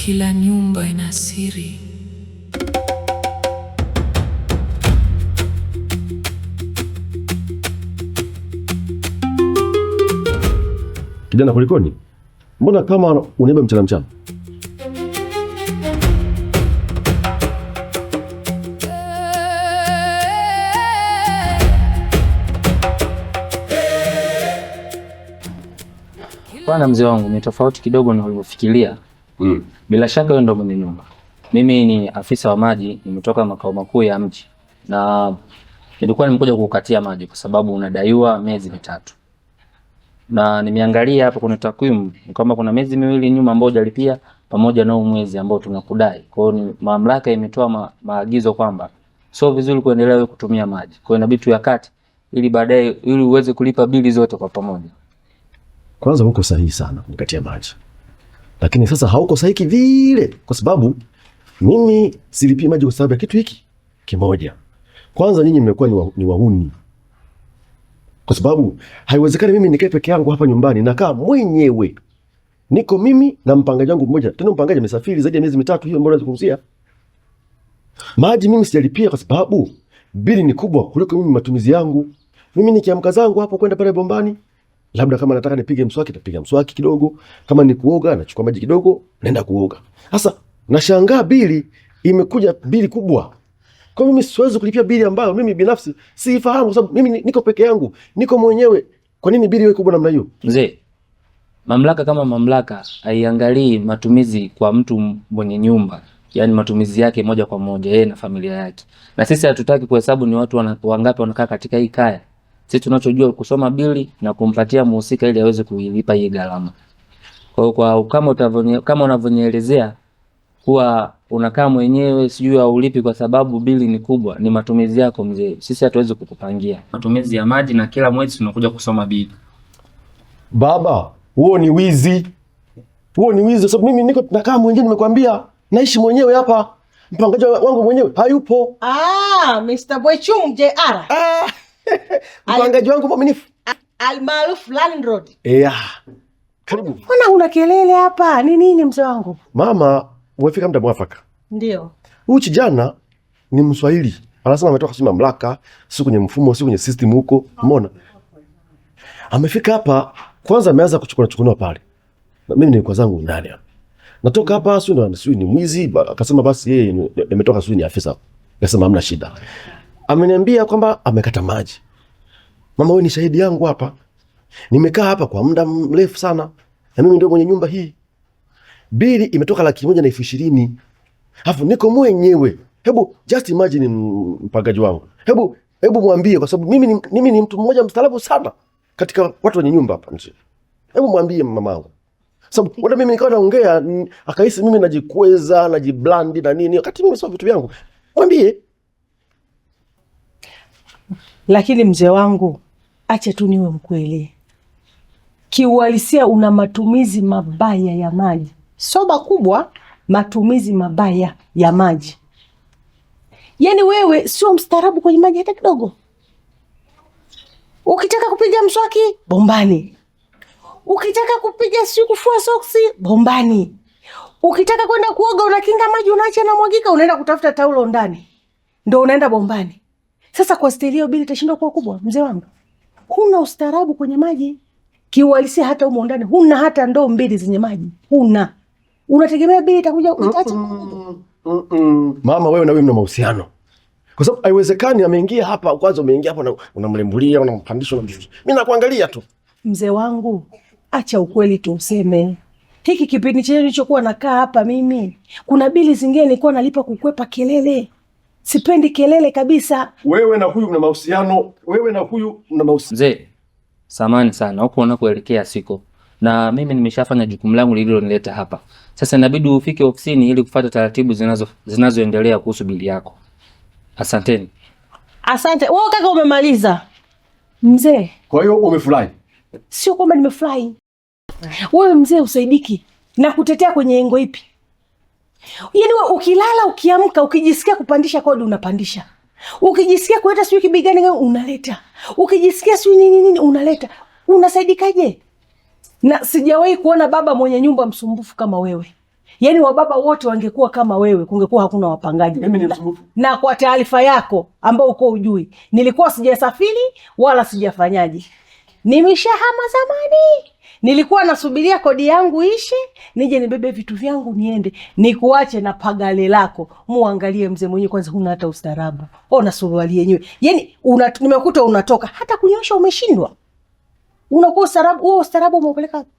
Kila nyumba ina siri. Kijana, kulikoni? Mbona kama unaiba mchana mchana? Bwana mzee wangu, ni tofauti kidogo na ulivyofikiria. Bila shaka wewe ndo mwenye nyumba. Mimi ni afisa wa maji, nimetoka makao makuu ya mji na nilikuwa nimekuja kukukatia maji kwa sababu unadaiwa miezi mitatu, na nimeangalia hapa kuna takwimu ni kwamba kuna miezi miwili nyuma ambayo hujalipia pamoja na huu mwezi ambao tunakudai. Kwa hiyo ni mamlaka imetoa maagizo kwamba sio vizuri kuendelea wewe kutumia maji, kwa hiyo inabidi tuyakate ili baadaye, ili uweze kulipa bili zote kwa pamoja. Kwanza uko sahihi sana kunikatia maji, lakini sasa hauko sahihi kivile, kwa sababu mimi silipii maji kwa sababu ya kitu hiki kimoja. Kwanza nyinyi mmekuwa ni wahuni, kwa sababu haiwezekani mimi nikae peke yangu hapa nyumbani, nakaa mwenyewe, niko mimi na mpangaji wangu mmoja. Tena mpangaji amesafiri zaidi ya miezi mitatu, hiyo mbona nazungumzia maji. Mimi sijalipia kwa sababu bili ni kubwa kuliko mimi matumizi yangu. Mimi nikiamka zangu hapo kwenda pale bombani, labda kama nataka nipige mswaki napiga mswaki kidogo, kama ni kuoga nachukua maji kidogo naenda kuoga. Sasa nashangaa bili imekuja bili kubwa. Kwa mimi siwezi kulipia bili ambayo mimi binafsi siifahamu, kwa sababu mimi niko peke yangu, niko mwenyewe. Kwa nini bili iwe kubwa namna hiyo? Mzee, mamlaka kama mamlaka haiangalii matumizi kwa mtu mwenye nyumba, yaani matumizi yake moja kwa moja yeye na familia yake. Na sisi hatutaki kuhesabu ni watu wangapi wanakaa katika hii kaya. Sisi tunachojua kusoma bili na kumpatia muhusika ili aweze kuilipa hii gharama. Kwa hiyo kwa kama kama unavyonielezea kuwa unakaa mwenyewe sijui haulipi kwa sababu bili ni kubwa, ni matumizi yako mzee. Sisi hatuwezi kukupangia matumizi ya maji, na kila mwezi tunakuja kusoma bili. Baba, huo ni wizi, huo ni wizi, kwa sababu mimi niko nakaa mwenyewe, nimekwambia naishi mwenyewe hapa, mpangaji wangu mwenyewe hayupo. Ah, Mr. Boychum JR. Ah, mpangaji wangu mwaminifu Almaarufu landlord. Yeah. Karibu Mbona una kelele hapa? Ni nini mzee wangu? mama, umefika muda mwafaka. Ndio. Huyu kijana ni Mswahili, anasema ametoka si mamlaka, si kwenye mfumo, si kwenye system huko. Umeona, amefika hapa kwanza, ameanza kuchukua chukua pale, na mimi nilikuwa zangu ndani hapa, natoka hapa, si ndo si ni mwizi. Akasema basi yeye ametoka, si ni afisa. Akasema hamna shida. Ameniambia kwamba amekata maji. Mama, wewe ni shahidi yangu hapa, nimekaa hapa kwa muda mrefu sana, na mimi ndio mwenye nyumba hii. Bili imetoka 120,000. Alafu niko mwenyewe. Hebu just imagine mpangaji wangu. Hebu mwambie, kwa sababu mimi ni mtu mmoja mstaarabu sana katika watu wenye nyumba hapa nchini. Hebu mwambie mamangu. Sababu wala mimi nikawa naongea akahisi mimi najikweza, najiblandi na nini, wakati mimi sio vitu vyangu. Mwambie. Lakini mzee wangu, acha tu niwe mkweli. Kiuhalisia una matumizi mabaya ya maji. Sio makubwa, matumizi mabaya ya maji. Yaani wewe sio mstaarabu kwenye maji hata kidogo. Ukitaka kupiga mswaki, bombani. Ukitaka kupiga sio kufua soksi, bombani. Ukitaka kwenda kuoga unakinga maji unaacha yanamwagika, unaenda kutafuta taulo ndani. Ndio unaenda bombani. Sasa kwa staili hiyo bili itashindwa kuwa kubwa, mzee wangu. Huna ustaarabu kwenye maji. Kiuhalisia hata humo ndani huna hata ndoo mbili zenye maji. Huna. Unategemea bili itakuja itaacha. Mama, wewe na wewe mna mahusiano. Kwa sababu haiwezekani ameingia hapa kwanza, umeingia hapa unamlembulia, unampandisha, unamshusha. Mimi nakuangalia tu. Mzee wangu, acha ukweli tu useme. Hiki kipindi chenye nilichokuwa nakaa hapa mimi, kuna bili zingine nilikuwa nalipa kukwepa kelele. Sipendi kelele kabisa. Wewe na huyu mna mahusiano, wewe na huyu mna mahusiano. Mzee, samahani sana, huko unakoelekea siko. Na mimi nimeshafanya jukumu langu lililonileta hapa. Sasa inabidi ufike ofisini ili kufuata taratibu zinazoendelea kuhusu bili yako. Asanteni. Asante. Wewe kaka umemaliza. Mzee. Kwa hiyo umefurahi? Sio kwamba nimefurahi. Wewe mzee usaidiki na kutetea kwenye engo ipi? Yaani wewe ukilala ukiamka ukijisikia kupandisha kodi unapandisha. Ukijisikia kuleta sijui kibigani unaleta. Ukijisikia sijui nini nini unaleta. Unasaidikaje? Na sijawahi kuona baba mwenye nyumba msumbufu kama wewe. Yaani wababa wote wangekuwa kama wewe, kungekuwa hakuna wapangaji. Mimi ni msumbufu. Na kwa taarifa yako ambao uko ujui, nilikuwa sijasafiri wala sijafanyaje, nimeshahama zamani. Nilikuwa nasubiria kodi yangu ishe, nije nibebe vitu vyangu niende, nikuache na pagale lako. Muangalie mzee mwenyewe kwanza, huna hata ustaarabu, ona suruali yenyewe. Yaani nimekuta unatoka hata kunyosha umeshindwa, unakuwa ustaarabu huo. Ustaarabu umeupeleka wapi?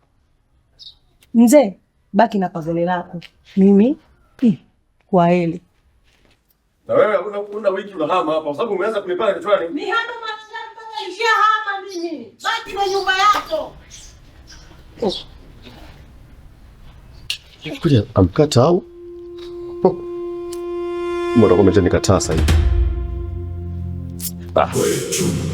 Mzee, baki na pagale lako, mimi kwa heri. Na wewe una wiki unahama hapa kwa sababu umeanza kunipanda kichwani. Nihame mara ngapi mpaka nishahama mimi? Baki na nyumba yako. Kuja amkata au? Mbona kama nikataa sasa hivi? Basi.